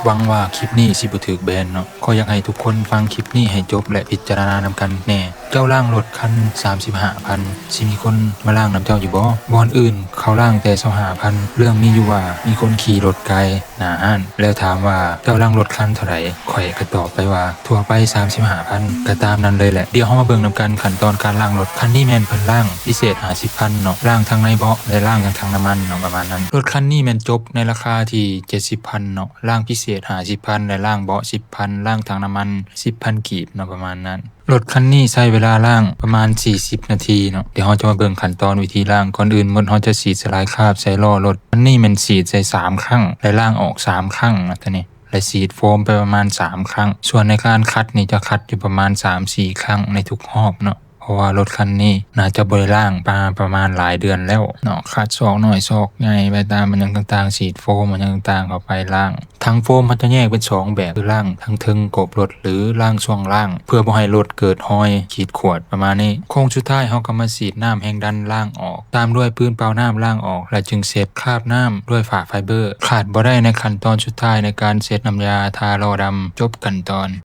ຫວັງວ່າຄລິບນີ້ຊິບໍ່ຖືກແບນເນາະ. ຂໍຢາກໃຫ້ທຸກຄົນຟັງຄລິບນີ້ໃຫ້ຈົບ ແລະ ພິຈາລະນານຳກັນແດ່. ເຈົ້າລ້າງລົດຄັນສາມສິບຫ້າພັນ ຊິມີຄົນມາລ້າງນຳເຈົ້າຢູ່ບໍ່? ບ່ອນອື່ນເຂົາລ້າງແຕ່ຊາວຫ້າພັນ. ເລື່ອງມີຢູ່ວ່າ ມີຄົນຂີ່ລົດກາຍໜ້າຮ້ານ ແລ້ວຖາມວ່າ ເຈົ້າລ້າງລົດຄັນເທົ່າໃດ? ຂ້ອຍກໍຕອບໄປວ່າ ທົ່ວໄປສາມສິບຫ້າພັນ ກໍຕາມນັ້ນເລີຍແຫຼະ. ດຽວເຮົາມາເບິ່ງນຳກັນຂັ້ນຕອນການລ້າງລົດ. ຄັນນີ້ແມ່ນເພິ່ນລ້າງພິເສດຫ້າສິບພັນເນາະ, ລ້າງທັງໃນເບາະ ແລະ ລ້າງທັງ ທັງນ້ຳມັນເນາະ ປະມານນັ້ນ. ລົດຄັນນີ້ແມ່ນຈົບໃນລາຄາທີ່ເຈັດສິບພັນເນາະ, ລ້າງພິເສດຫ້າສິບພັນ ແລະ ລ້າງເບາະສິບພັນ, ລ້າງຖັງນ້ຳມັນສິບພັນກີບເນາະ ປະມານນັ້ນ. ລົດຄັນນີ້ໃຊ້ເວລາລ້າງປະມານສີ່ສິບນາທີເນາະ. ດຽວເຮົາຈະມາເບິ່ງຂັ້ນຕອນວິທີລ້າງ. ກ່ອນອື່ນໝົດ ເຮົາຈະສີດສະຫຼາຍຄາບໃສ່ລໍ້ລົດ. ອັນນີ້ແມ່ນສີດໃສ່ສາມຄັ້ງ ແລະ ລ້າງອອກສາມຄັ້ງນະ ຕົວນີ້ ແລະ ສີດໂຟມໄປປະມານສາມຄັ້ງ. ສ່ວນໃນການຂັດນີ້ ຈະຂັດຢູ່ປະມານສາມສີ່ຄັ້ງໃນທຸກຮອບເນາະ. ເພາະວ່າລົດຄັນນີ້ໜ້າຈະບໍ່ໄດ້ລ້າງມາປະມານຫຼາຍເດືອນແລ້ວເນາະ. ຂັດຊອກນ້ອຍຊອກໃຫຍ່ໄປຕາມອັນຫຍັງຕ່າງໆ, ສີດໂຟມອັນຫຍັງຕ່າງໆເຂົ້າໄປລ້າງ. ຖັງໂຟມເຮົາຈະແຍກເປັນສອງແບບ ຄືລ້າງທາງເທິງກົບລົດ ຫຼື ລ້າງຊ່ວງລ່າງ ເພື່ອບໍ່ໃຫ້ລົດເກີດຮອຍຂີດຂວາດ ປະມານນີ້. ໂຄ້ງສຸດທ້າຍເຮົາກໍມາສີດນ້ຳແຮງດັນລ້າງອອກ, ຕາມດ້ວຍປືນເປົ່ານ້ຳລ້າງອອກ ແລະ ຈຶ່ງເຊັດຄາບນ້ຳດ້ວຍຜ້າໄຟເບີ. ຂາດບໍ່ໄດ້ໃນຂັ້ນຕອນສຸດທ້າຍໃນການເຊັດນ້ຳຢາທາລໍ້ດຳ. ຈົບຂັ້ນຕອນ.